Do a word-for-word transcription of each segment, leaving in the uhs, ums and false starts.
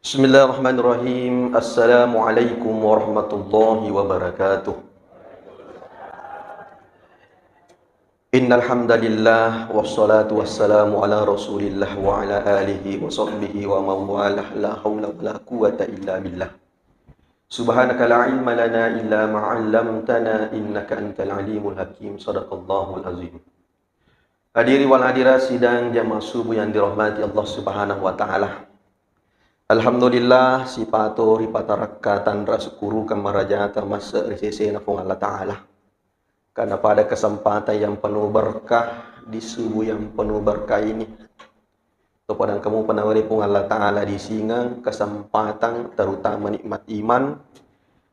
Bismillahirrahmanirrahim. Assalamualaikum warahmatullahi wabarakatuh. Innal hamdalillah, wassalatu wassalamu ala Rasulillah wa ala alihi wa sahbihi wa man walah. La haula wala quwwata illa billah. Subhanaka la ilma lana illa ma 'allamtana innaka antal alimul hakim. Sadaqallahul azim. Hadiri wal hadirat sidang jamaah subuh yang dirahmati Allah Subhanahu wa taala. Alhamdulillah, sipato ripatarakka tanra sukkurukeng marajata masse ri sesena Puang Allah Taala. Karena pada kesempatan yang penuh berkah, di subuh yang penuh berkah ini, to padang kamu penawari Puang Allah Taala disingeng kesempatan, terutama nikmat iman,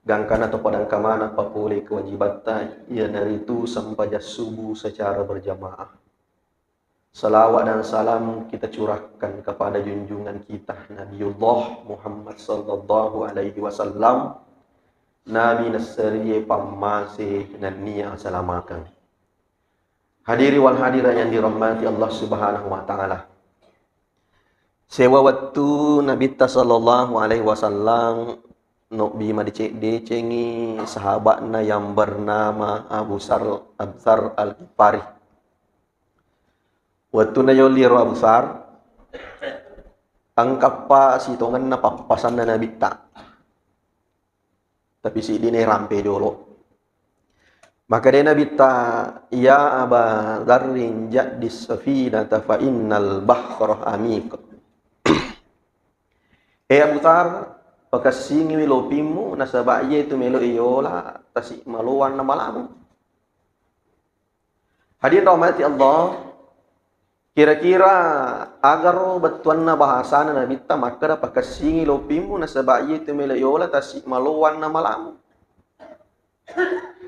gangkana to padang kamana papole kewajibatta, iyanaritu sempajang subuh secara berjamaah. Salawat dan salam kita curahkan kepada junjungan kita Nabiullah Muhammad sallallahu alaihi wasallam, Nabi nasserie pammase nennia asalamakeng. Hadiri wal hadirat yang dirahmati Allah Subhanahu wa taala. Sewa wettu Nabitta sallallahu alaihi wasallam nobbi madeceng-decengi sahabatna yang bernama Abu Sar-, Abu Dzar Al-Ghifari. Wettunna yolli ro Abu Dzar, engkappa sitongenna pappasanna Nabitta. Tapi siddini rampe jolo. Maka de Nabitta, "Ya Aba Dzarrin jaddis safinata fa innal bahra amiq." Eh Abu Dzar, pakessingiwi lopimmu, nasaba iye tu melo iyola tasi maloang na malamu. Hadirin rahmati Allah, kira-kira agaro bettuanna bahasana Nabitta makkeda pakessingi lopimmu nasaba iye tu melo iyola tasi maloang na malamu.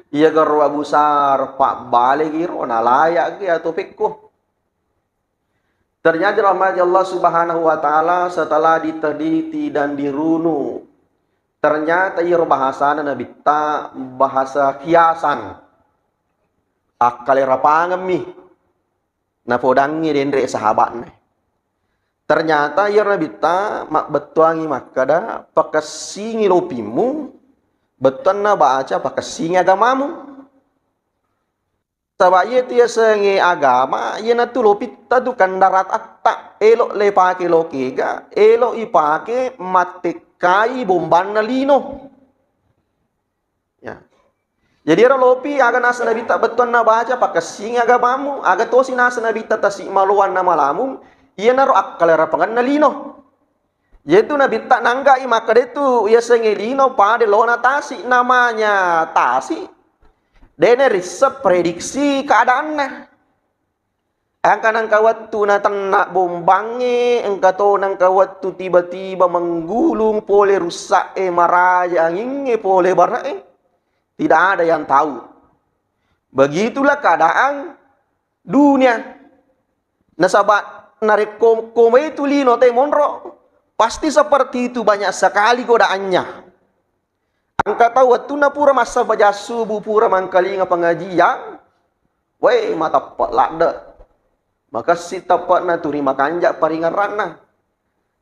Iya garo Abu Dzar pabbalegi ro, nalayakgi atau pekko. Ternyata rahmati Allah Subhanahu wa taala, setelah diteliti dan dirunu, ternyata iyaro bahasana Nabitta bahasa kiasan. Akkalerapangemmi napodangngi denre sahabatna. Ternyata iyaro Nabitta mabbettuangi makkeda, "Pakessingi lopimmu," bettuanna baca, "Pakessingi agamamu." Saba iye tu yasengnge agama, iyanatu lopitta tu kendaraatta, elo le pake lokega, elo ipake mattekkai bombanna lino. Ya. Jadi ero lopi aga naseng Nabitta bettuanna baca, pakessingi agamamu, aga tosi naseng Nabitta tasi maloang na malamu, iyanaro akkalerapangenna lino. Yaitu Nabitta nanggai makkeda tu yasengnge lino pada lona tasi, namanya tasi de narisseng prediksi keadaanna. Engka nengka wettu natenna bombangnge, engka to nengka wettu tiba-tiba menggulung pole russa'e, maraja angingnge pole bara'e. Tidak ada yang tahu. Begitulah keadaan dunia. Nasaba narekko komai tu lino te monro, pasti seperti itu, banyak sekali godaannya. Engka tau wettunna pura massempajang subuh, pura mangkalinga pengajian, weh, mateppe ladde. Makessing teppe'na tuli makanja paringerranna.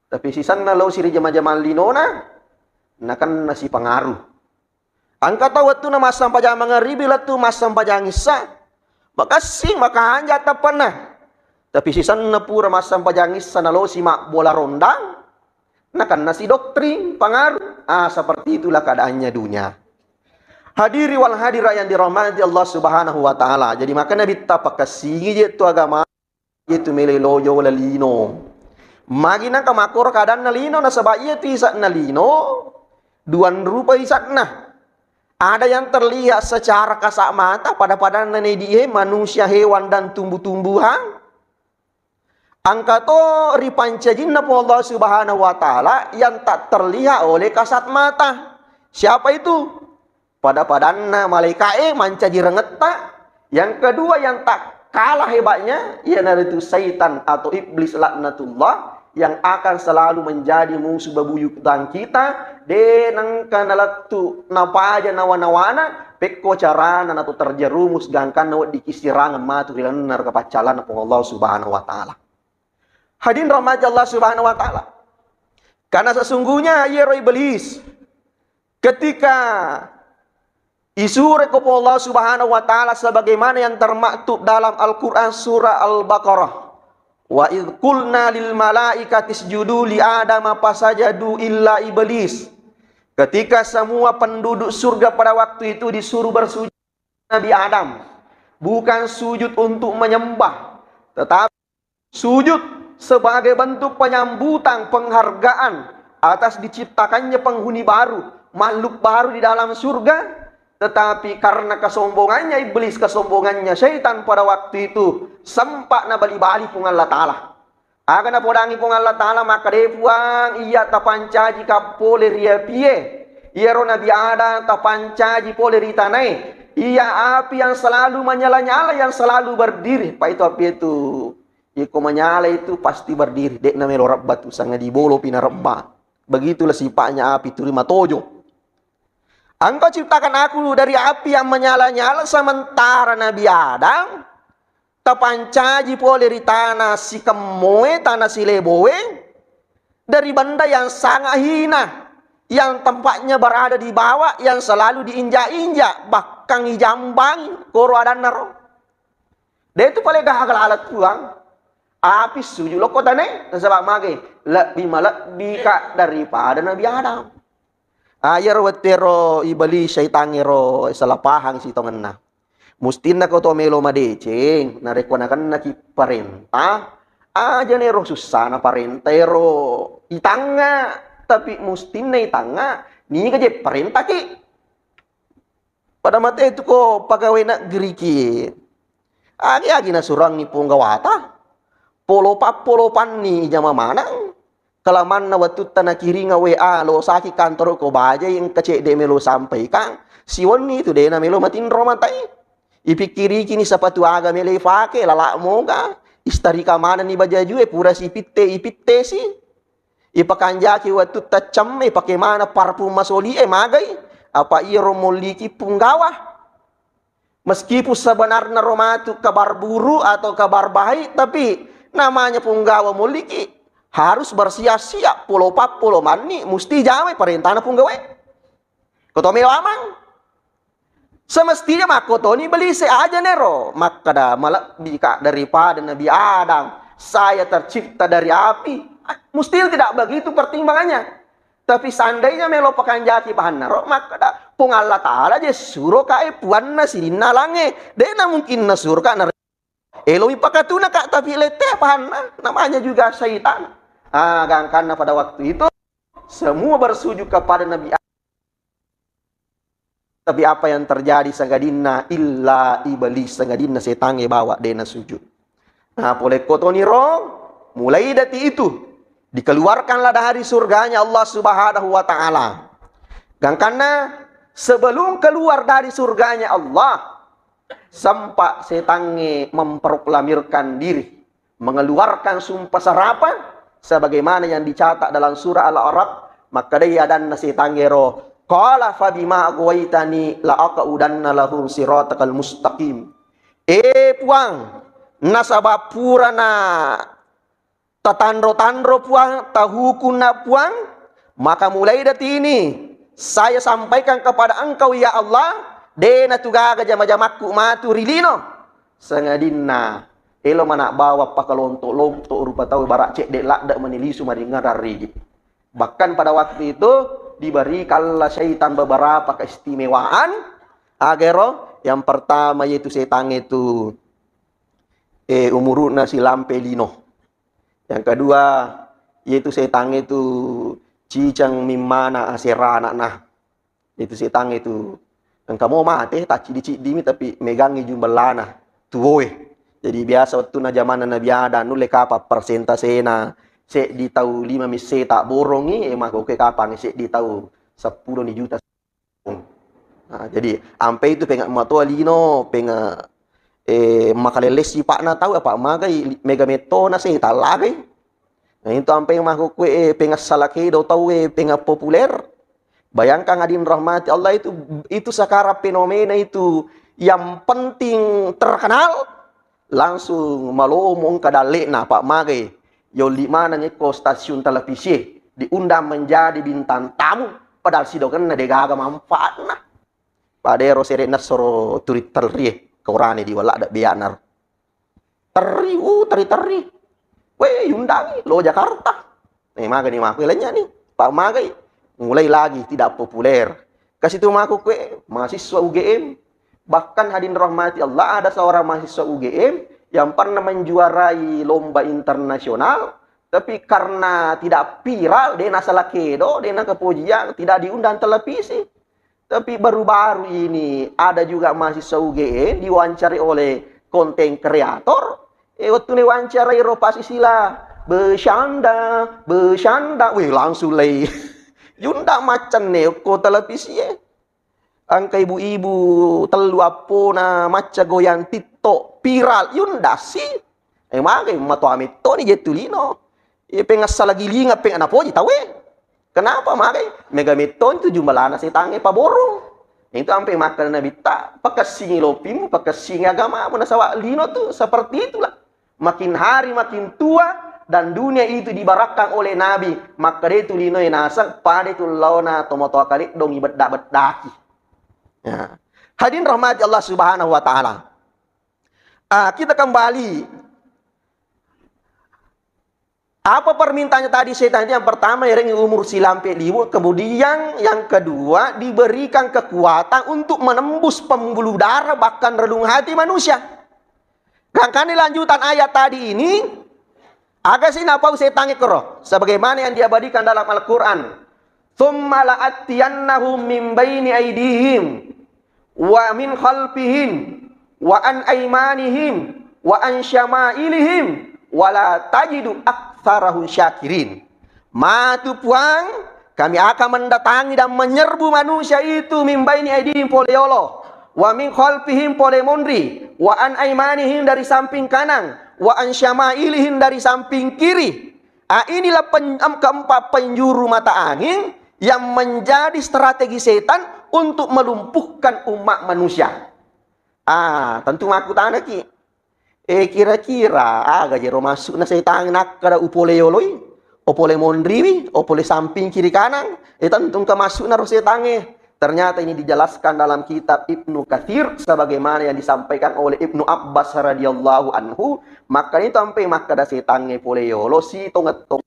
Tapi sisenna lao si ri jama-jamang linona, nakenna si pengaruh. Engka tau wettunna massempajang mangaribi lettu massempajang issa, makessing makanja teppe'na. Tapi sisenna pura massempajang issa nalosi mabbola rondang, nakenna si doktrin pengaruh. Ah, seperti itulah keadaannya dunia. Hadiri wal hadirat yang dirahmati Allah Subhanahu wa taala. Jadi maka Nabitta pakessingi je tu agama itu melo lojo wala lino. Magi nangka makkoro keadaanna lino, nasaba iya tu isa'na lino duan rupa isa'na. Ada yang terlihat secara kasat mata, pada-padanna nedie manusia, hewan, dan tumbuh-tumbuhan. Engka to ripancajinna Puang Allah Subhanahu wa Ta'ala yang tak terlihat oleh kasat mata. Siapa itu? Pada-padanna malaika'e mancaji rengetta. Yang kedua yang tak kalah hebatnya, iyanaritu saitan atau iblis laknatullah yang akan selalu menjadi musuh bebuyutan kita. De nengka nalettu napaja nawa-nawana, pekko carana nato terjerumus gangkanna weddikki sirangeng matu ri lalenna neraka paccallanna Puang Allah Subhanahu wa Ta'ala. Hadirin rahmati Allah Subhanahu wa Ta'ala. Karena sesungguhnya iyaro Iblis, ketika isureko Allah Subhanahu wa Ta'ala, sebagaimana yang termaktub dalam Al-Quran surah Al-Baqarah, "Wa idh qulna lil malaikati isjudu li Adama fasajadu illa Iblis." Ketika semua penduduk surga pada waktu itu disuruh bersujud Nabi Adam, bukan sujud untuk menyembah, tetapi sujud sebagai bentuk penyambutan, penghargaan atas diciptakannya penghuni baru, makhluk baru di dalam surga. Tetapi karena kesombongannya iblis, kesombongannya syaitan pada waktu itu, sempat nabali-bali Puang Allah Ta'ala. Aga napodangi Puang Allah Ta'ala, makkeda, "Puang, iya tapancaji ka pole ri apie. Iyaro Nabi Adam tapancaji pole ri tanae. Iya api yang selalu menyala-nyala, yang selalu berdiri." Pak, itu api itu. Iko manyala itu pasti berdiri. Dek namelo rebba tu, sanga di bolo pina rebba. Begitulah sifatnya api, turi matojo. Engkau ciptakan aku dari api yang menyala-nyala, sementara Nabi Adam tapancaji pole ri tana sikemmoe, tana sileboe, dari benda yang sangat hina, yang tempatnya berada di bawah, yang selalu diinjak-injak, bahkan ijambangi, koro adanna ro. De tu pale gaga lalat Puang, api sujud lokko tane, nasaba mage, lebbi malebbi ka daripada Nabi Adam. Ah, iyaro wettero iblis, syaitangngero salah pahang sitongenna. Mustinna ko to melo madeceng, narekko nakennaki parenta, aja nero sussana parenta ero itangnga, tapi mustinna itangnga, niga je parentaki. Pada mate tu ko pegawai negeri ki. Agi-agi nasurangi punggawata. Polopa-, polopanni jama manang. Kelamanna wettutta nakiringa W A, lo saki kantoro ko bajai engka cedde melo sampaikang, siwenni tu dena melo matinro matai. Ipikkiriki ni sapatu aga melo ifake, lala moga, istarika manenni bajajue, pura sipitte, ipittesi. Ipakanjaki wettutta cemme, ipake mana parfum masoli e magai, apa iyaro molliki punggawa. Meskipun sebenarnya ro matu kabar buruk atau kabar baik, tapi namanya punggawa molliki harus bersiap-siap, polo pappolo manni musti jamai parentana punggawae. Ko to melo amang. Semestinya makkotoni belise aja nero, makkeda malebbi ka daripada Nabi Adam, saya tercipta dari api. Ah, mustahil tidak begitu pertimbangannya. Tapi seandainya melo pakanjaki bahanna ro, makkeda Puang Allah Ta'ala je suro ka e puanna sininna lange. Dena mungkin nasuro ka na eloi pakatuna ka, tapi lette pahanna, namanya juga syaitan. Ah, gangkanna pada waktu itu semua bersujud kepada Nabi Adam. Tapi apa yang terjadi, sangadinna illa iblis, sangadinna setangnge bawa dena sujud. Nah, pole kotoni ro, mulai detik itu dikeluarkanlah dari surganya Allah Subhanahu wa Ta'ala. Gangkanna sebelum keluar dari surganya Allah, sempat setangnge memproklamirkan diri, mengeluarkan sumpah serapah, sebagaimana yang dicatat dalam surah Al-A'raf, makkedai adanna setangnge ro, "Qala fabima aghwaytani la aqudanna lahum siratakal mustaqim." Eh Puang, nasaba purana tatanro-tanro Puang, tahukunna Puang, maka mulai detik ini saya sampaikan kepada engkau ya Allah, dena tu gaga jama-jamakku matu ri lino. Sangadinna elo mana bawa pakalonto-lonto rupa tau bara cedde ladde mani lisu maringngerang rigi. Bahkan pada waktu itu diberikanlah syaitan beberapa keistimewaan. Agero, yang pertama yaitu setan itu, eh, umuruna silampe lino. Yang kedua, yaitu setan itu cicang mimmana asera anakna. Itu setan itu. Engka mo mate, tacciddi-ciddimi, tapi megangi jumbellana, tuwoe. Jadi biasa wettunna jamanna Nabi Adam, nulle kapang persentasena, seddi tau lima misseta borongi, eh, makoke kapang seddi tau seppulo ni juta. Nah, jadi ampe itu penga matoa lino, penga, eh, makalelle sipakna tau, apa magai mega metona setan lagai. Nah, itu ampe makkukue, eh, pengassala kedo tau, eh, penga populer. Bayangkan hadirin rahmati Allah, itu, itu sekarang fenomena itu yang penting terkenal, langsung malomo engka dalle'na, apa magai yolli maneng ekko stasiun televisi. diundang menjadi bintang tamu, padahal sitongenna degaga manfaatna. Pada ero sere'na soro turi terrie, korane di wala ada beana ro. Terri, uh, terri-terri. We, yundangi, lo Jakarta. Eh, magani mako lenya ni. Pak magai. Mulai lagi tidak populer. Kasi tu mako kue, mahasiswa U G M. Bahkan hadirin rahmati Allah, ada seorang mahasiswa U G M yang pernah menjuarai lomba internasional, tapi karena tidak viral, de nasala kedo, de nakapojiang, tidak diundang televisi. Tapi baru-baru ini ada juga mahasiswa U G M diwawancarai oleh konten kreator. Eh, waktu ni wawancarai ro pasi sila, "Bercanda, bercanda." Wih, langsung lei. Yunda macam ne ko televisi, eh. Angka ibu-ibu tellu appona macca goyang TikTok viral, yunda si. Eh, magai matoa mettoni je tu lino. Iya, pengassala gilinga, peng napoji tauwe. Kenapa magai? Mega metto tu jumbalana setangnge paborong. Itu ampe makkeda Nabitta, pakessingi lopimu, pakessingi agamamu, nasaba lino tu seperti itulah. Makin hari makin tua dan dunia itu dibarakkan oleh Nabi. Makkeda itu linoe naseng, pada itu laona tomatoa kaleddongi bedda-beddaki. Ya. Hadirin rahmati Allah Subhanahu wa Ta'ala. Ah, kita kembali. Apa permintaannya tadi setan itu? Yang pertama, erengi umur silampe liwu, kemudian yang kedua, diberikan kekuatan untuk menembus pembuluh darah, bahkan relung hati manusia. Gangkani lanjutan ayat tadi ini, aga si napau setangnge kero, sebagaimana yang diabadikan dalam Al-Quran. "Tsumma la'atiyannahum min baini aidihim wa min khalfihim wa an aimanihim wa an syama'ilihim wa la tajidu aktsarahum syakirin." Matu Puang, kami akan mendatangi dan menyerbu manusia itu min baini aidihim pole yolo, wa min khalfihim pole monri, wa an aimanihim dari samping kanan, wa an syama'ilihim dari samping kiri. Ah, inilah pen-, em, keempat penjuru mata angin yang menjadi strategi setan untuk melumpuhkan umat manusia. Ah, tentu makkutanaki. Eh, kira-kira aga jero maksudna setan nakkeda upole yoloi, opole monriwi, opole samping kiri kanan? Eh, tentu engka maksudna ro setangnge. Ternyata ini dijelaskan dalam kitab Ibnu Katsir sebagaimana yang disampaikan oleh Ibnu Abbas radhiyallahu anhu, makkeda itu ampe makkeda setangnge pole yolo si tongettong.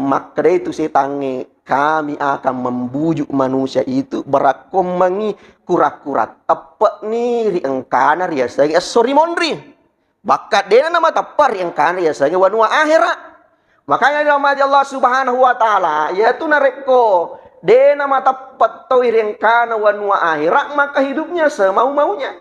Makkeda itu setangnge, "Kami akan membujuk manusia itu, barakkommengi kura-kura teppe'ni ri engkana riasengnge esso ri monri. Bakka dena namateppe' ri engkana riasengnge wanua ahera." Makanya dirahmati Allah Subhanahu wa Ta'ala, yaitu narekko dena mateppe' toi ri engkana wanua ahera, maka hidupnya semau-maunya.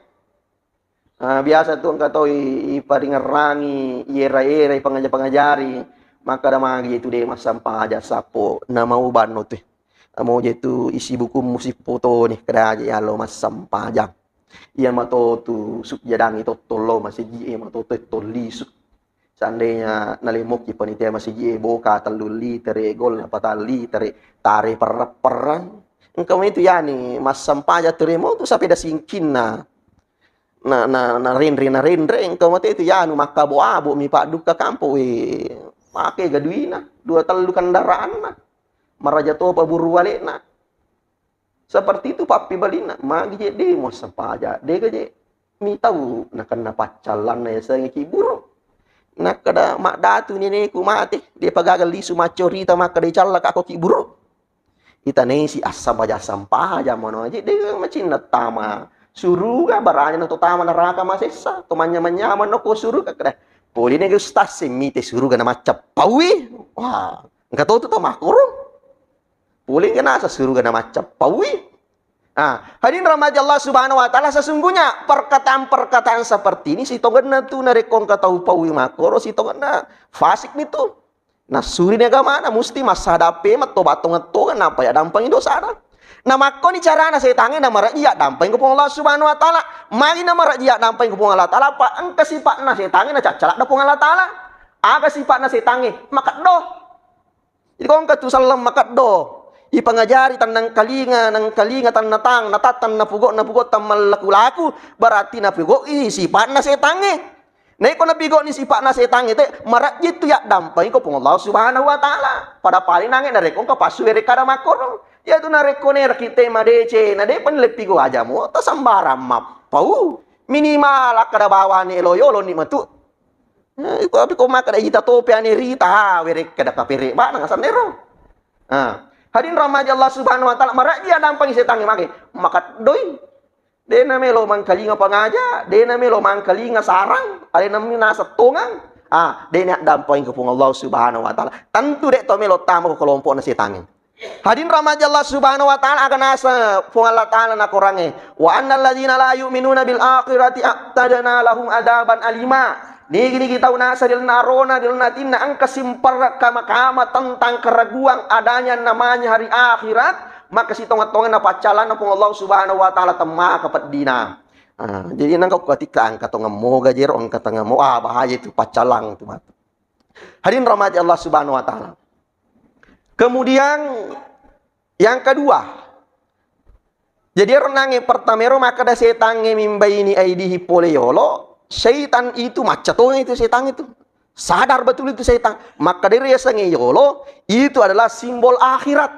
Ah, biasa tu engka tau i-, iparingerrangi, iera-era, ipangaja-pangajari, makkeda magi tu de' massampajang sappo, namau banno tu. Amo je tu isi bukummu sipotoni, keda je yalo massampajang. Iya mato tu sujjadangi tottollo masiji e mato tu tollisu. Seandainya nalemmoki panitia masiji e boka tellu litere, gol apa tellu litere, tare perrang-perrang. Engka mai tu yani massampajang tu remo tu sapeda singkinna. Na, na, na renre, na renre, engka mate tu yanu makkabo-abo mi paddukka kampo, we, make gaduina, dua tellu kendaraanna. Maraja topa buru walena. Seperti itu pappibalinna, magi je de' muassampaja, de' ga je mitau nakenna paccallanna yasengnge ki buru. Nakkeda maddatu neneku mate, de' pagaga lisu maccorita makkeda callaka ko ki buru. Itanesi assampaja-sampaja mano aje de' macinna tama suruga, baranya na to tama neraka masessa, to manyamang-nyamang no ko suruga keda. Poli ne ustaz sing mite suruga na macca paui. Wah, engka to tu to makuru. Pole engka nasa suruga na macca paui. Ah, hadirin rahmati Allah Subhanahu wa Ta'ala, sesungguhnya perkataan-perkataan seperti ini sitongenna tu narekko engka tau paui makkoro sitongenna fasik ni tu. Nassuri ni agamana, musti massadape mattoba tonget-tonget nappa yaddampengi dosana. Na makkoni carana setangnge namarejji yaddampengi ko Puang Allah Subhanahu wa Ta'ala. Magi namarejji yaddampengi ko Puang Allah Ta'ala, pa engka sipa'na setangnge nacaccaladda Puang Allah Ta'ala. Aga sipa'na setangnge? Makeddo. Jadi, ko engka tu selleng makeddo, ipangajari tennang kalinga, nang kalinga tennatang, natang tennapogok, napogok temmallaku-laku, berarti napogok i sipa'na setangnge. Naiko napigau'ni sipa'na setangnge te, marejji tu yaddampengi ko Puang Allah Subhanahu wa Ta'ala. Pada paling nangnge narekko engka passu werekkada makkoro. Iyatu narekko neraki te madeceng, na de'pa leppigau aja mo, tasambarang mappau. Minimal akkada bawani elo yoloni matu. Eh, iko, tapi ko makkada ita tope ane rita, ha, werekkada kapere bana ngasennero. Ah, hadirin rahmati Allah Subhanahu wa Ta'ala, marejji yaddampengi setangnge mage, makaddoi. De'na melo mangkalinga pangaja, de'na melo mangkalinga sarang, alena mi naseng tongang. Ah, de'na yaddampengi ko Puang Allah Subhanahu wa Ta'ala. Tentu de' to melo tama ko kelompo'na setangnge. Hadirin rahmati Allah Subhanahu wa Ta'ala, aga naseng Puang Allah Ta'ala na Korangnge, "Wa annal ladzina la yu'minuna bil akhirati a'tadna lahum adzaban alima." Nigi-nigi tau naseng ri lalenna arona, ri lalenna atinna engka simperre kama-kama tentang keraguan adanya namanya hari akhirat, maka sitongeng-tongenna paccalanna Puang Allah Subhanahu wa Ta'ala temmaka peddina. Ah, jadi nengka kuatikka engka tongeng moga jero, engka tongeng mo, ah, bahaya itu paccalang itu matu. Hadirin rahmati Allah Subhanahu wa Ta'ala. Kemudian yang kedua, jadi ero nangnge pertama ero makkada setangnge mimbaini aidihi pole yolo, syaitan itu macca tongeng itu setan itu. Sadar betul itu setan. Makkada ero yasengnge yolo, itu adalah simbol akhirat.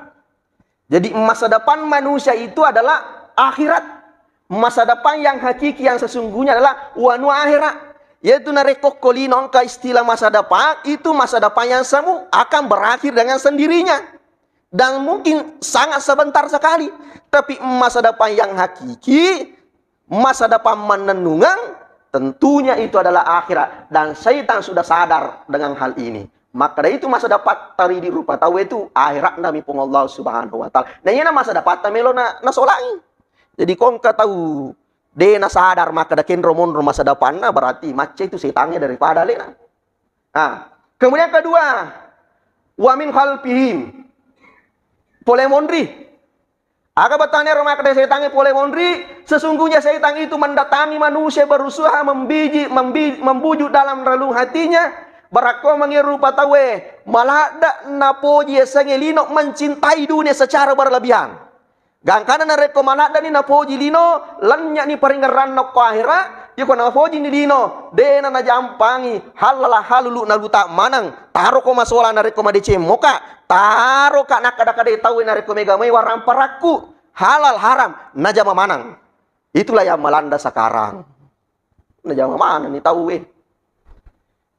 Jadi masa depan manusia itu adalah akhirat. Masa depan yang hakiki, yang sesungguhnya adalah wanua akhirat. Yaitu narekko ko lino engka istilah masa depan, itu masa depan yang semu akan berakhir dengan sendirinya. Dan mungkin sangat sebentar sekali. Tapi masa depan yang hakiki, masa depan mannennungeng, tentunya itu adalah akhirat. Dan syaitan sudah sadar dengan hal ini. Maka dari itu masa depan taridi rupa tau itu akhirat nami Puang Allah Subhanahu wa Ta'ala. Nah, iyana masa depan ta melo na, nasolangi. Jadi ko engka tau de nasadar makkada kenro monro masa depanna, berarti macca itu setangnge daripada alena. Nah, kemudian kedua, wa min khalfihim. Pole monri. Aga bettuanna ero makkeda setangnge pole monri? Sesungguhnya setan itu mendatangi manusia berusaha membiji, membi-, membujuk dalam relung hatinya. Barakko mengi rupa tauwe, maladde napoji yasengnge lino mencintai dunia secara berlebihan. Gangkana narekko maladdeni napoji lino, lennyani paringerranna okko akhirat, iko napojini lino, dena najampangi, halala halulu naluta maneng, taroko masola narekko madeceng moka, taroka nakkada-kadai tauwe narekko mega mai waramparakku, halal haram, najama maneng. Itulah yang melanda sekarang. Najama manenni tauwe.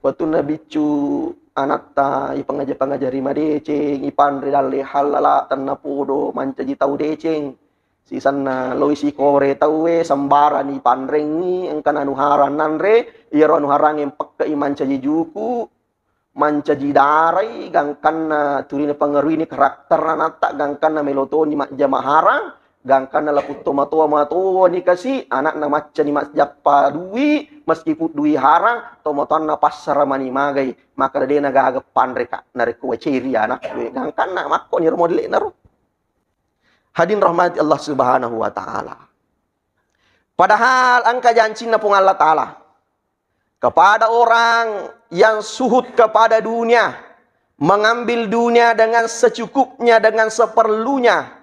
Wettunna biccu anatta ipangaja-pangajari madeceng, ipanre dalle hallala, tennapodo mancaji tau deceng. Sisenna loi sikore tauwe, sembarani ipanrengngi, engkana anu harang nanre, iyaro anu harangnge pekke'i mancaji juku, mancaji darai, gangkanna tuli napangaruini karakter anatta, gangkanna melo toni majjama harang, gangkanna laput tomatoa matoni kasi, anakna maccani majjappa dui, meskipun dui harang, tomatoanna passara mani magai, maka dena gaga panreka, narekko waceri anakku, gangkanna makkoni ro modele'na ro. Hadirin rahmati Allah Subhanahu wa Ta'ala. Padahal engka jancinna Puang Allah Ta'ala. Kepada orang yang suhud kepada dunia, mengambil dunia dengan secukupnya, dengan seperlunya.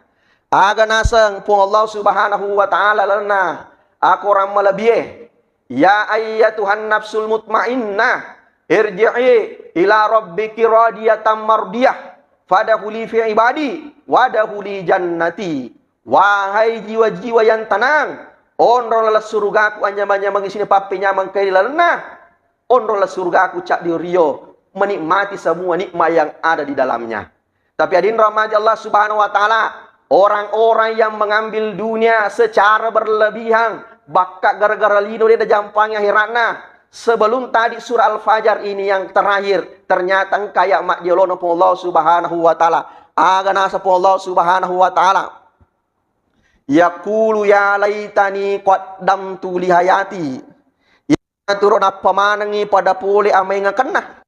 Aga naseng Puang Allah Subhanahu wa Ta'ala lalenna akorang malebie, "Ya ayyatuhan nafsul mutmainnah, irji'i ila rabbiki radiyatan mardiyah, fadkhuli fi ibadi, wadkhuli jannati." Wahai jiwa-jiwa yang tenang, onro laleng surugaku, anyameng-nyameng isini pappenyameng kai ri lalenna, onro laleng surugaku caddi rio, menikmati semua nikmat yang ada di dalamnya. Tapi hadirin rahmati Allah Subhanahu wa Ta'ala, orang-orang yang mengambil dunia secara berlebihan, bakka gara-gara lino de najampangi akhiratna. Sebelum tadi surah Al-Fajar ini yang terakhir, ternyata engka ayat majjolona Puang Allah Subhanahu wa Ta'ala. Aga naseng Puang Allah Subhanahu wa Ta'ala, "Yaqulu ya laitani qaddamtu li hayati." Yaturo nappa manengngi pada pole amaingakenna.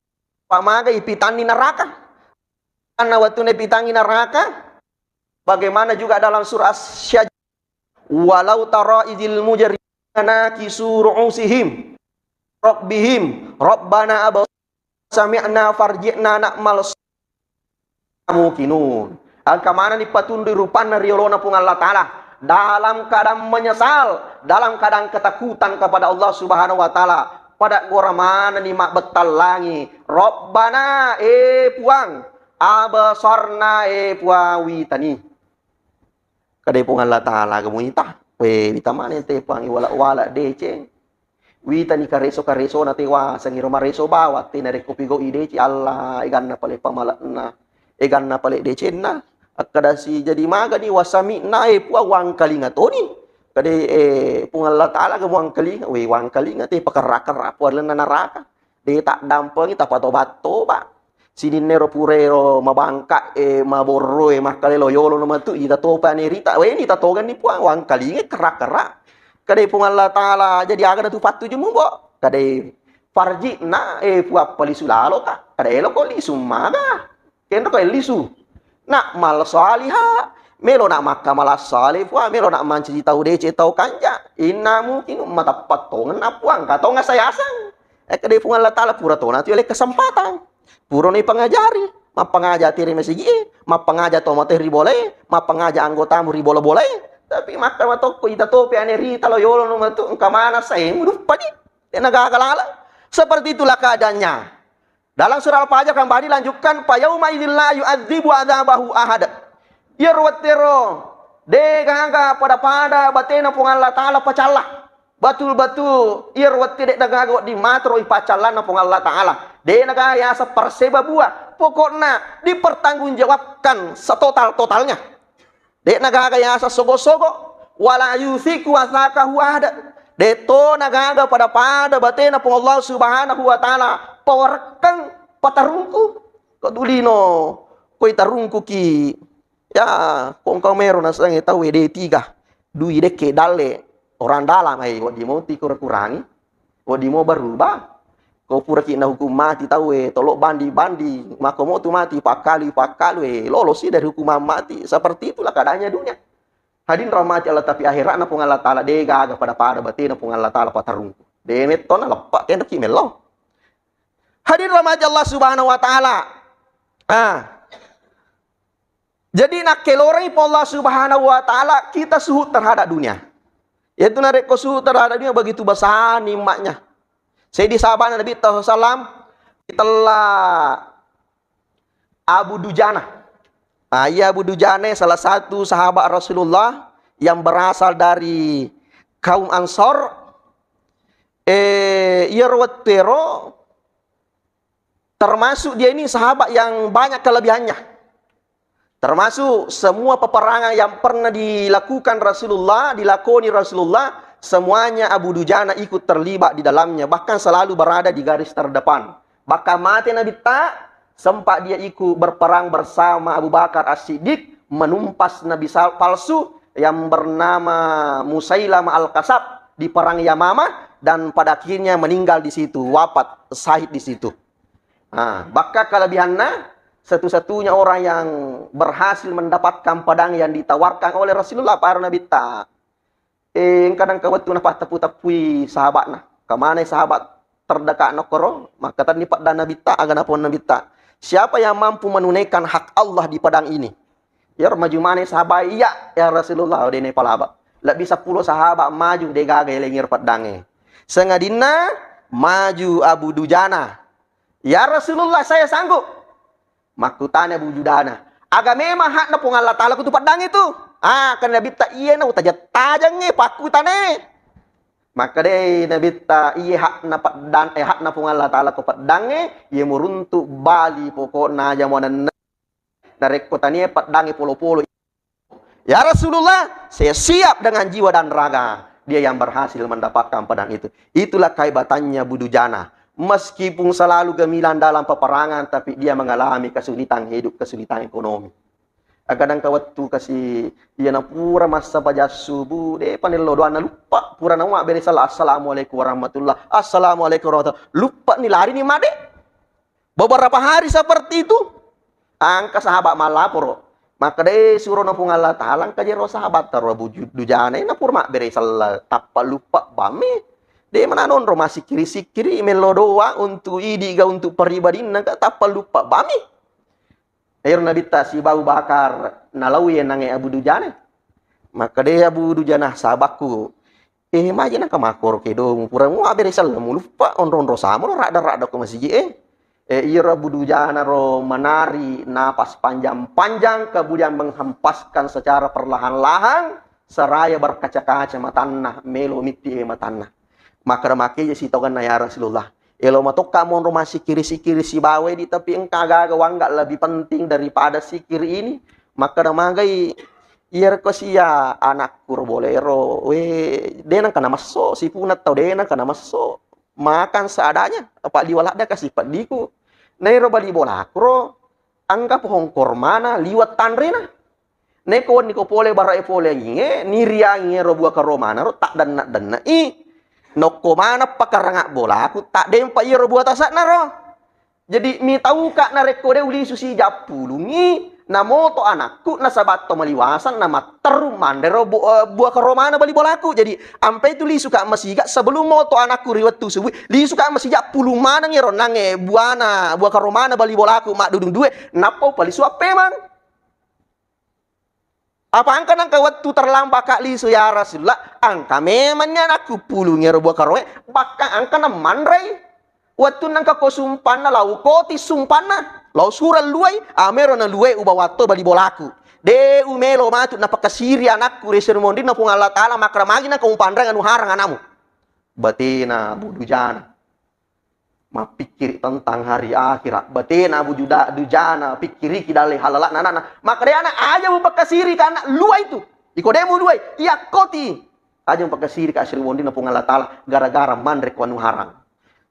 Pamagai ipitanni neraka. Karena wettunna ipitangi neraka, bagaimana juga dalam surah Asy-, "Walau tara idzil mujrimuna nakisu ru'usihim rabbihim, rabbana absarna sami'na farji'na na'mal salihan inna muqinun." Engka manenni patundui rupanna ri yolona Puang Allah Ta'ala dalam keadaan menyesal, dalam keadaan ketakutan kepada Allah Subhanahu wa Ta'ala. Pada gora manenni mabbettang langi. Rabbana, eh Puang, abasarna, eh Puang, witani. Kadai Puang Allah Ta'ala aga muita. We, wita maneng te Puang, iwala-wala deceng. Witani kareso-karesona te waseng iro mareso bawang te narekko pigau'i deceng, Allah, eganna pale pamale'na, eganna pale decenna. Akkadasi jadi magani wasami'na, eh Puang, wangkalinga toni. Kadai, eh, Puang Allah Ta'ala aga muangkalinga, we, wangkalinga te pakerra-kerra Puang lalenna naraka. De taddampengi, tapatobat-tobat. Sininna ero pura ero mabangka e, maborro e, makkalelo yolo no matu, ita topa ne rita, we ni tatogenni Puang, wangkalinga kerra-kerra. Kadai Puang Allah Ta'ala, jadi aga natu pattuju mubo? Kadai farji'na, eh Puang, palisu lalo ka. Kadai elo ko lisu maga. Kenro ko lisu. Na'mal shaliha, melo na makkamala saleh Puang, melo na mancaji tau deceng, tau kanja. Inna mungkin matappa tongenna Puang, ka tonga sayasang. Eh, kedai Puang Allah Ta'ala pura tona tu ele kesempatan. Pura ni pangajari, mappangaja tiri masigi e, mappangaja to mate ri bola e, mappangaja anggotamu ri bola-bola e. Tapi makka matokko ita topi ane rita lo yolo no matu engka mana sae muduppa di. Tena gaga lala. Seperti itulah keadaannya. Dalam surah Al-Fajr kembali lanjutkan, "Fa yauma idzin la yu'adzibu adzabahu ahad." Iyaro wettero de gaga pada-pada batena Puang Allah Ta'ala pacalla. Batul-batul iyaro wette de gaga wedding matero ipacallanna Puang Allah Ta'ala. De gaga yaseng persebabua. Pokokna dipertanggungjawabkan setotal-totalnya. De'na gaga yaseng sogo-sogo, wala yusiku wasakahu ahada. De'tona gaga pada-pada batena Puang Allah Subhanahu wa Ta'ala pawarekkeng patarungku. Ko dulino, koi tarungkuki. Ya, kongkong mero nasengnge tau D tiga. Dui dekke dalle. Orang dalam ai, wedding moti kura-kurangi. Wedding mo berubah. Ko puraki nahukum mati tauwe, tolo bandi-bandi, mako motu mati, pakkalu, pakkalu, eh, lolosi dari hukuman mati. Seperti itulah keadaannya dunia. Hadirin rahmati Allah, tapi akhiratna Puang Allah Ta'ala de gaga pada-pada batena Puang Allah Ta'ala patarungku. De metto na leppa kenreki mello. Hadirin rahmati Allah Subhanahu wa Ta'ala. Ah. Jadi nakkelorengi Puang Allah Subhanahu wa Ta'ala kita suhud terhadap dunia. Yaitu narekko suhud terhadap dunia begitu besar nikmatnya. Sayyidi sahabat Nabi sallallahu alaihi wasallam, itella Abu Dujana. Ah, iya Abu Dujana salah satu sahabat Rasulullah yang berasal dari kaum Ansor. Eh, iyaro wettuero termasuk dia ini sahabat yang banyak kelebihannya. Termasuk semua peperangan yang pernah dilakukan Rasulullah, dilakoni Rasulullah, semuanya Abu Dujana ikut terlibat di dalamnya, bahkan selalu berada di garis terdepan. Bahkan mate Nabitta, sempat dia ikut berperang bersama Abu Bakar As-Siddiq, menumpas Nabi sal-, palsu yang bernama Musailamah Al-Kasab di perang Yamamah, dan pada akhirnya meninggal di situ, wafat, syahid di situ. Ah, bakka kelebihanna, satu-satunya orang yang berhasil mendapatkan pedang yang ditawarkan oleh Rasulullah, para Nabitta. Eh, engka nengka wettu napatteppu-teppui sahabatna. Kemanai sahabat terdekatna koro, makkatenni pedang Nabitta, aga napon Nabitta. Siapa yang mampu menunaikan hak Allah di pedang ini? Iyaro maju maneng sahabat, "Iya, ya Rasulullah, de napalaba." Lebbi seppulo sahabat maju, de gaga elengi ro peddangnge. Sangadinna maju Abu Dujana. "Ya Rasulullah, saya sanggup." Makkutana Abu Dujana, "Aga memang hakna Puang Allah Ta'ala kutu peddangnge tu?" Ah, kan Nabitta, "Iya na utajeng-tajengnge pakkutanae." Makkedai Nabitta, "Iya hakna peddang, eh, hakna Puang Allah Ta'ala ko peddangnge, iya muruntu bali pokokna aja muanenne. Narekko tania peddangnge polo-polo." "Ya Rasulullah, saya siap dengan jiwa dan raga." Dia yang berhasil mendapatkan pedang itu. Itulah kehebatannya Abu Dujana. Meskipun selalu gemilang dalam peperangan, tapi dia mengalami kesulitan hidup, kesulitan ekonomi. Kadang kawettu kasi, iya napura massa pajang subuh, de panello doanna luppa, pura nawa bere sala, "Assalamualaikum warahmatullah, assalamualaikum warahmatullah." Luppa ni, lari ni made. Beberapa hari seperti itu, engka sahabat mallaporo. Makkedai surono Puang Allah Ta'ala, engka jero sahabat taro Abu Ju-, Dujana, na pura mabbere sella tappa luppa bammi. De mananonro massikkiri-sikkiri, mello doa untuk idi ga, untuk peribadinna ga, tappa luppa bammi. Ero Nabitta sibawa Abu Bakar nalao iye nange Abu Dujana. Makkedai Abu Dujana, "Sahabakku, Eh, maje naka makkoro kedomu, pura mu abbere selleng, muluppa onro-onro samoro radda-radda ko masigi e. Eh, iyaro Abu Dujana ro manari napas panjang-panjang, kemudian menghempaskan secara perlahan-lahan, seraya berkaca-kaca matanna, melo mitti e matanna. Makkeda makkeda sitoganna, "Ya Rasulullah, elo matokka monro massikkiri-sikkiri sibawa di, tapi engka gaga wangga lebih penting daripada sikkiri ini." Makkeda magai, "Iyaro ko sia anakku ro bolero, we, de nengka namesso, sipuna tau de nengka namesso. Makan seadanya, apa liwa ladda kasi peddiku. Nairo bali bolaku ro, engka pohong kormana liwat tanrena. Neko wenni ko pole barae pole anginge, niriangi ero bua karomana ro, tak denna-denna i. Nokko mana pakaranga bolaku, tak dempa iyaro bua tasakna ro." Jadi, mitauka narekko de ulisu sijappulungi, namoto anakku, nasaba to maliwasang, namatteru manre ro bu-, eh, bua karomana bali bolaku. Jadi, ampe itu lisuka masiga sebelum moto anakku ri wettu subuh, lisuka masija pulung maneng ero nange buana, bua karomana bali bolaku maddudung due, nappa upalisu appemang. Apa engka nengka wettu terlambat ka lisu, ya Rasulullah? Engka memang ni anakku pulung ero bua karoe, bahkan engka namanrei. Wettunna engka ko sumpanna, lau koti sumpanna, lau surang luai, amero na luai ubawa to bali bolaku. De umelo matu napakasiri anakku ri seri monrinna Puang Allah Taala, makkeda magi nengka upanreng anu harang anamu. Batena Abu Dujana. Mappikkiri tentang hari akhirat. Batena Abu Juda-, Dujana, pikkiriki dalle halala'na ana'na. Makkeda ana, "Aja mupakkasiri ka anak lua itu. Iko de mu luai, iya koti. Aja mupakkasiri ka asri wondina Puang Allah Taala gara-gara manre ko anu harang."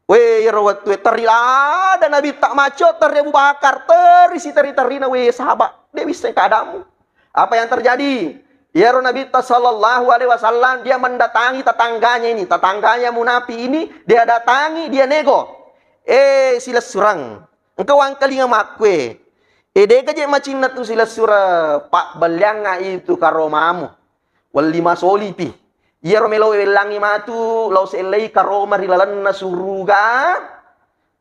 We, iyaro wettue terri lada Nabitta macco, terri Abu Bakar, terri siterri-terrina, we, sahabat. De wisseng keadaanmu. Apa yang terjadi? Iyaro Nabitta sallallahu alaihi wasallam, dia mendatangi tetangganya ini, tetangganya munafik ini, dia datangi, dia nego. "Eh, silessureng, engka wangkalinga makkue. Eh, dega je macinna tu silessureng, pabbelliangnga itu karomamu. Welli masolipi. Iyaro melo wellangi matu, lao sellei karoma ri lalenna suruga."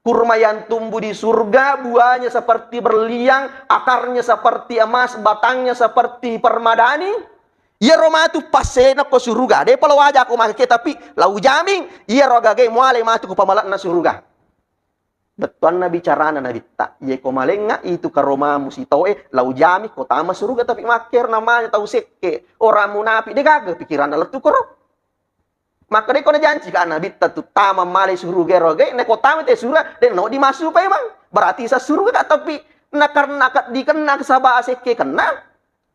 Kurma yang tumbuh di surga, buahnya seperti berlian, akarnya seperti emas, batangnya seperti permadani. Iyaro matu passena ko suruga, depa lo waja ko make, tapi lau jamin iyaro agaga muale matu ko pamalakna suruga. Bettuanna bicarana Nabitta, iye ko malenga itu karomamu sitoe, lau jamin ko tama suruga, tapi makkero namanya tau sekke, orang munafik, degaga pikiranna lettu koro. Makkedai ko najanci ka Nabitta tu tama male suruga ero gai, neko tama te suruga, den no dimasuk paimeng. Berarti sa suruga ka, tapi nakarna ka dikenna saba sekke kenna.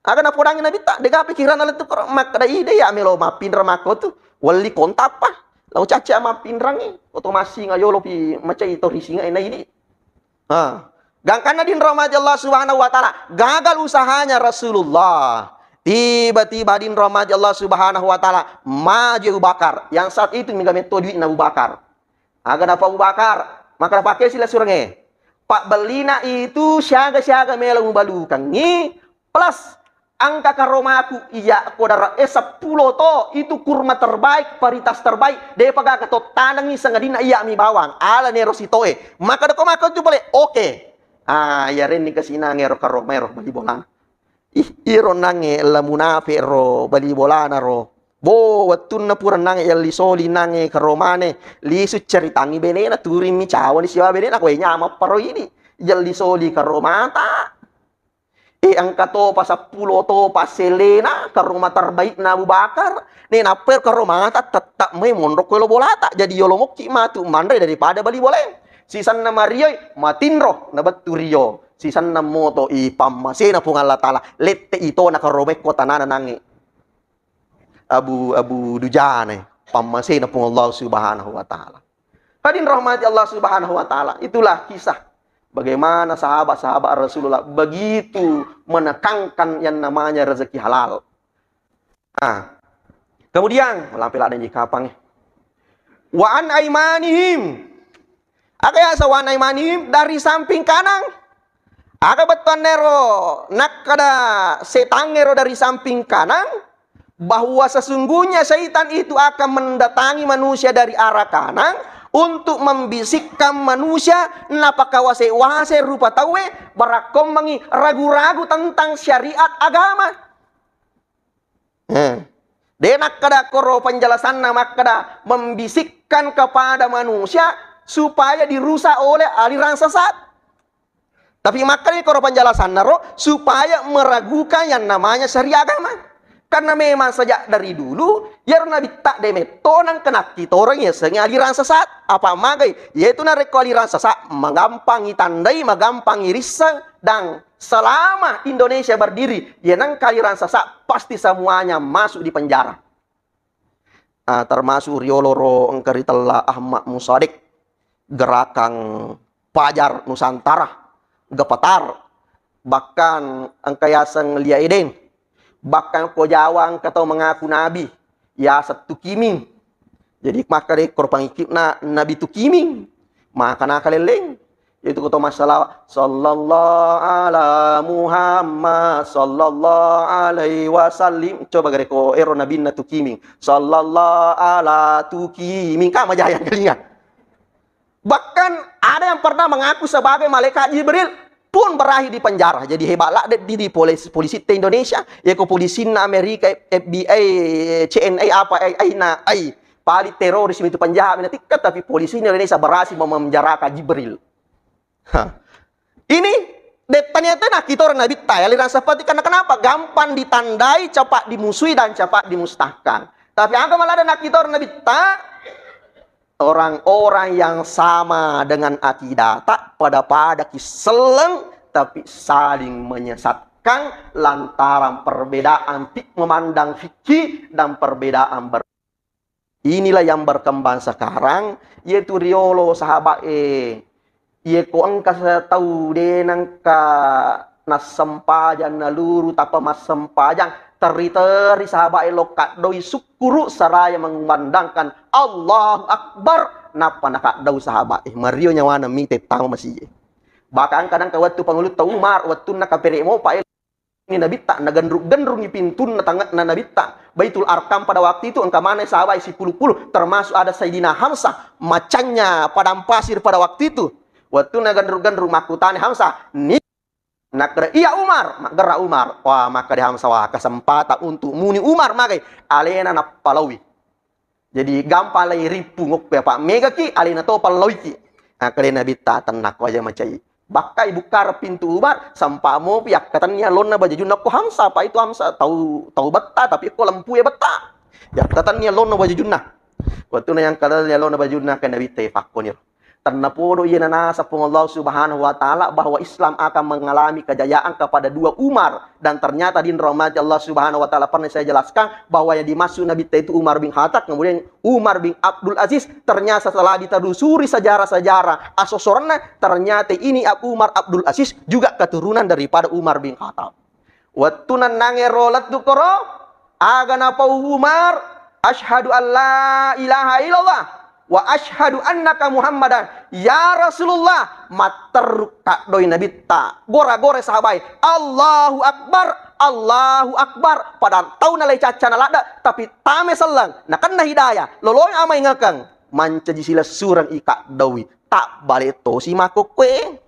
Aga napodangi Nabitta, dega pikiranna lettu koro, makkeda ide ya melo mappinra makko tu. Welli kontappa. Lau cacca mappinrangi, oto massinga yolo pi macai to risinga ena idi. Ha. Gangkanna dinro mati Allah Subhanahu wa Ta'ala, gagal usahanya Rasulullah. Tiba-tiba dinro mati Allah Subhanahu wa Ta'ala, maju Abu Bakar. Yang saat itu mega metto duitna Abu Bakar. Aga napa Abu Bakar? Maka napake sila surange. Pak bellina itu siaga-siaga melo mubalukangi, plus engka karomaku iya ko dara e seppulo to, itu kurma terbaik, paritas terbaik, depa gaga to tanengi sangadinna iya mi bawang, ala nero sitoe. Maka deko maka tu pale, oke. Ah, iya renni kasinang ero karoma ero bali bolana. Ih, iro nange la munafe ro bali bolana ro. Bo, wettunna pura nange yalli soli nange karomane, lisu caritangi benena, turimmi cawani siwa benena, koe nyamappa ro ini. Yalli soli karomata. Eh, engka topa seppulo topa sellena, karoma terbaikna Abu Bakar. Nenappa ero karomata tetap mai monro ko yolo bolata. Jadi yolo mokki matu manre daripada bali bolae. Sisanna marioi, matinro, nabettu rio. Sisanna moto i pammasena Puang Allah Ta'ala. Lette itona karomai ko tanana nange. Abu, Abu Dujana, pammasena Puang Allah Subhanahu wa Ta'ala. Hadirin rahmati Allah Subhanahu wa Ta'ala, itulah kisah bagaimana sahabat-sahabat Rasulullah begitu menekankan yang namanya rezeki halal. Ah. Kemudian, lampe ladde ji kapang. Wa an aimanihim. Aga yaseng wa an aimanihim, dari samping kanan. Aga bettuanna ero nakkeda setan ero dari samping kanan, bahwa sesungguhnya syaitan itu akan mendatangi manusia dari arah kanan untuk membisikkan manusia napakawase-wase rupa tauwe, barakkommengi ragu-ragu tentang syariat agama. Eh. De' nakkeda koro penjelasanna makkeda membisikkan kepada manusia supaya dirusak oleh aliran sesat. Tapi makkeda koro penjelasanna ro supaya meragukan yang namanya syariat agama. Karena memang sejak dari dulu, iyaro nabitta de' metto nengka nakkitoreng yasengnge aliran sesat. Apa magai? Yaitu narekko aliran sesat, magampang itandai, magampang irisseng, dan selama Indonesia berdiri, ya nengka aliran sesat pasti semuanya masuk di penjara. Ah, termasuk riolo ro engka ritella Ahmad Musaddiq, gerakan Fajar Nusantara, Gepetar, bahkan engka yaseng Lia Eden, bahkan ko Jawa engka tau mengaku nabi, yaseng Tukiming. Jadi makkeda koro pangikitna Nabi Tukiming, maka nakalelleng. Itu ko to masalah sallallahu ala Muhammad sallallahu alaihi wasallim. Coba gare ko ero nabinna Tukiming. Sallallahu ala Tukiming. Ka majayang kelinga. Bahkan ada yang pernah mengaku sebagai malaikat Jibril pun berakhir di penjara. Jadi hebat lah di, di polisi, polisi te Indonesia. Ya ko polisinna Amerika, F B I, C N A apa, ai, ai, na, ai. Paling teroris itu penjahat, mina tikka, tapi polisi Indonesia berhasil memenjarakan Jibril. Hah. Ini dettaniata nakkitoreng nabitta ya, aliran seperti karena kenapa? Gampang ditandai, cepat dimusuhi dan cepat dimusnahkan. Tapi aga malah ada nakkitoreng nabitta? Orang-orang yang sama dengan akidah, tak pada-pada ki selleng, tapi saling menyesatkan lantaran perbedaan fik-, memandang fikih dan perbedaan ber- Inilah yang berkembang sekarang, yaitu riolo sahabat e. Iye ko engka se-, tau de nengka nassempajang naluru tapa massempajang, teri-teri sahabat e lo kaddoi sukkuru seraya mengumandangkan Allahu Akbar, nappa nakaddau sahabat e. Mario nyawana mite tama masije. Bahkan kadang ka wettu pangulutta Umar, wettunna kapere mopa e. Ini Nabitta, nagenruk-genrungi pintunna tange'na Nabitta. Baitul Arkam pada waktu itu engka maneng sahabat sipuluh-puluh, termasuk ada Sayyidina Hamzah. Macamnya padang pasir pada waktu itu. Waktu nagenruk-genrung makkutana Hamzah, ni nakkeda, "Iya Umar," maggera Umar. Wah, makkeda Hamzah, "Wah, kesempatan untuk muni Umar magai. Alena nappalaui." Jadi gampang lai rippu ngokko apa mega ki alena to pallauiki. Nah, kale Nabitta tennakko aja macai. Bakkai bukkara pintu Umar, sampa mopi yakkatenni allonna bajajunna ko Hamsa, apa itu Hamsa tau, tau betta tapi ko lempue betta. Yakkatenni allonna bajajunna. Wattuna yang katenni allonna bajunna ke Nabitta pakkoniro. Tennapodo iya nanasa Puang Allah Subhanahu wa Ta'ala bahwa Islam akan mengalami kejayaan kepada dua Umar. Dan ternyata, hadirin rahmati Allah Subhanahu wa Ta'ala, pernah saya jelaskan bahwa yang dimaksud Nabitta itu Umar bin Khattab, kemudian Umar bin Abdul Aziz. Ternyata setelah ditelusuri sejarah-sejarah asosoranna, ternyata ini Ab-, Umar Abdul Aziz juga keturunan daripada Umar bin Khattab. Wettu nennangnge ro lettu koro, aga napau Umar, "Asyhadu an la ilaha illallah wa asyhadu annaka Muhammadan." Ya Rasulullah, matterru kaddoi Nabitta. Gora-gora sahabai, "Allahu Akbar, Allahu Akbar." Padahal tau nalai cacca naladda, tapi tame selleng, nakenna hidayah, loloi amaingekeng, mancaji silessureng ikaddoi, tabbale tosi makkokkoe.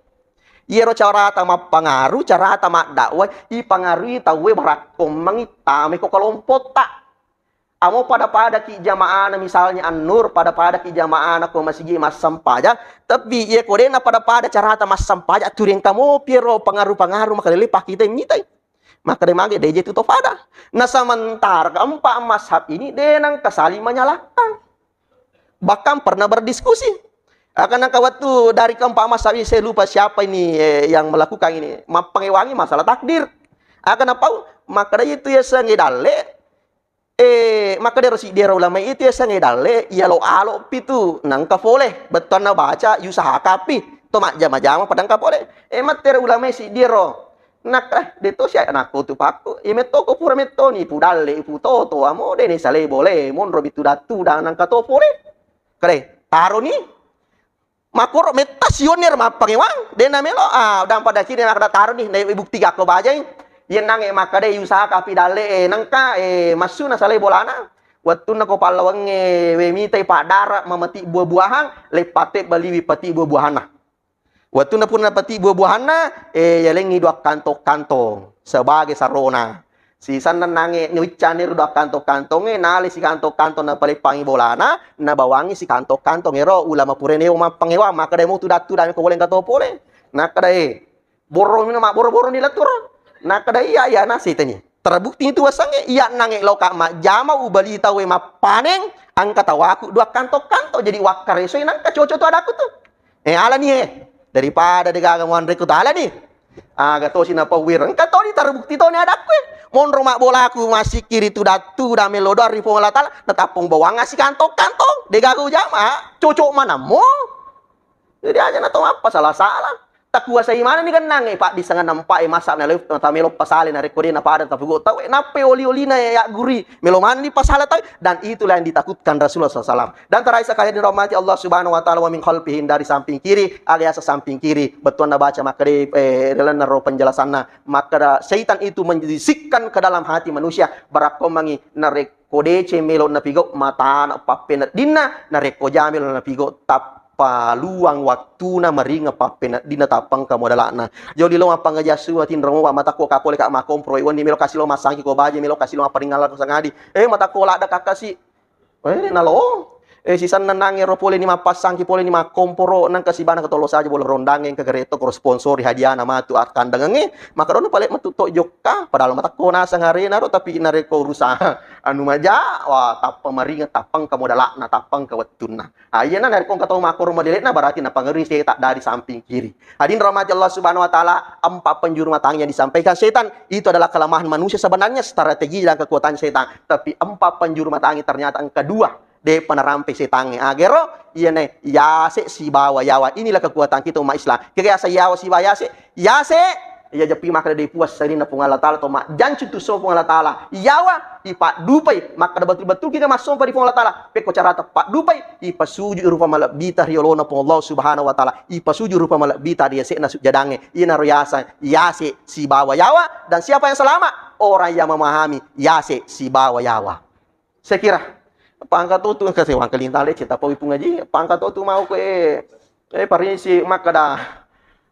Iyaro carata mappangaru, carata maddakwah, ipangarui tauwe barakkommengi tamai ko kalompotta. Amo pada-pada ki jamaana, misalnya An-Nur, pada-pada ki jamaana ko masigi massempajang, tapi iya ko de'na pada-pada carata massempajang, turiang kamopi ro pangaru-pangaru makalele pakkitai mitai. Makkeda mage deje tu to pada. Nah, sementara keempat mazhab ini de nengka saling menyalahkan. Bahkan pernah berdiskusi. Akan nengka waktu dari keempat mazhab ini, saya lupa siapa ini, eh, yang melakukan ini. Mappangewangi masalah takdir. Akan apa? Makkeda itu ya sengi dalle. Eh, makkeda ro siddi ro ulama itu ya sengi dalle, ya lo alo pitu nengka fole. Bettuanna baca, yusahakapi. To majjama-jama padangka fole. Eh, mattero ulama siddi ro. Nak, eh, de to sia nakko tu pakku. Iya metto ko pura metto ni pudalle, putoto, amo de ni sale bole, monro bitu datu dan nangka to pole. Kale, taro ni. Makoro metta sione ro mappangewang, de na melo. Ah, dan pada kini nak taro ni, na bukti gakko bajai. Iya nange makkade usaha kapi dalle, eh, nangka, eh, massuna sale bolana. Wettunna ko pallawangnge we mitai paddara mamati buah-buahan, leppate baliwi pati buah-buahanna. Wettunna pura napati buah-buahanna, eh, yalengngi dua kantong-kantong sebagai sarona. Sisanna nange niwiccani ro dua kantong-kantongnge, nale si kantong-kantong napaleppangi bolana, nabawangi si kantong-kantong ero ulama purane mappangewang, makkeda mo tudang-tudang ko boleng kato pole. Nakkeda, eh, borro mino mabboro-boro ni lettu ro. Nakkeda, iya, iya, nasetani. Terbukti itu wasangnge, iya nange loka majjama ubali tauwe mappaneng, angka tawaku dua kantong-kantong, jadi wakkaresoi nangka cocok tu adakku tu. Eh, alani, eh. Daripada degaga muanre ku talani. Aga tosi napauwiro. Engka toni terbukti toni adakku, eh. Monro mabbolaku massikkiri tudang-tudang melo doang ri Puang Allah Taala, natappung bawang asi kantong-kantong. Degaga ujama, cocok manammo. Jadi aja nato mappa salah-salah. Takuasai manenni gennangnge, paddissengan nampa e masa naleu tamelo pasale narekko de napada tapugo tau, eh, nappai oli-olina ya guri. Melo manenni pasala tau, dan itulah yang ditakutkan Rasulullah sallallahu alaihi wasallam. Dan terakhir sekali dirahmati Allah Subhanahu wa Ta'ala, wa min khalfihim, dari samping kiri, aga yaseng samping kiri, bettuanna baca makkeda, eh, ri lalenna ro penjelasanna, makkeda syaitan itu membisikkan ke dalam hati manusia, barakkomangi narekko deceng melo napigau matana pappeneddinna, narekko ja melo napigau tappaluang wattuna maringeng pappeneddinna tappengka modala'na. Joli lo mappangaji assu atinromo, Pak, matakko ka pole ka makkomporo, wenni melo kasi lo massangki ko baje, melo kasi lo mapparingalla ko sangadi. Eh, matakko ladda kakkasi. Eh, nalo. Eh, sisanna nange ro pole ni mappassangki pole ni makkomporo, nangka sibana ketolo saja bola rondangnge, engka gereto ko sponsori hadiana matu akkandangengnge, maka dono pale metu to jokka, padahal matakko naseng arena ro, tapi narekko urusan anu maja, wah, tappa maringeng, tappengka modala'na, tappengka wettunna. Ah, iyana narekko engka tau makkoro modele'na, berarti napangerui setan dari samping kiri. Hadirin rahmati Allah Subhanahu wa Ta'ala, empat penjuru matang yang disampaikan setan itu adalah kelemahan manusia sebenarnya, strategi dan kekuatan setan. Tapi empat penjuru matang ternyata engka dua depa narampe setangnge. Agero, iyana yase sibawa yawa. Inilah kekuatan kita umat Islam. Kega yase yawa sibawa yase? Yase, iya jepi makkeda de puas sarinna Puang Allah Taala to majjancu tu so Puang Allah Taala. Yawa, ipaddupai, makkeda betul-betul kita massompa di Puang Allah Taala. Pekko carata paddupai, ipasuju rupa malebbita ri olona Puang Allah Subhanahu wa Ta'ala. Ipasuju rupa malebbita ri yase'na sujjadangnge. Iyanaro yaseng yase sibawa yawa. Dan siapa yang selamat? Orang yang memahami yase sibawa yawa. Saya kira, pangka totu, engka sewang kelintang lecce, tappa wipung aji, pangka totu mau ke, eh, parisi makkeda,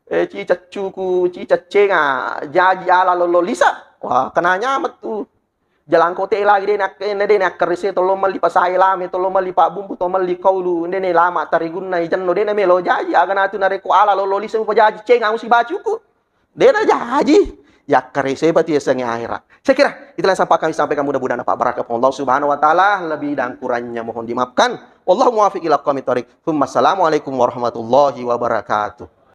eh, cicaccuku, cicaccenga, jaji ala lolo lisa. Wah, kena nyamet tu. Jalangkote lagi de nak-, ne de nakkarese, tolong melli pasae lame, tolong melli pabbumbu, tolong melli kaulu, de ne lama tarigunna ijenno, de ne melo jaji, aga natu narekko ala lolo lisa mupajaji, cenga musibacuku. Dena jaji, yakkaresoi pati yasengnge akhirat. Saya kira itulah yang sempat kami sampaikan, mudah-mudahan dapat berkah Allah Subhanahu wa Ta'ala, lebih dan kurangnya mohon dimaafkan. Wallahu muwaffiq ila aqwamit thariq. Tsumma assalamualaikum warahmatullahi wabarakatuh.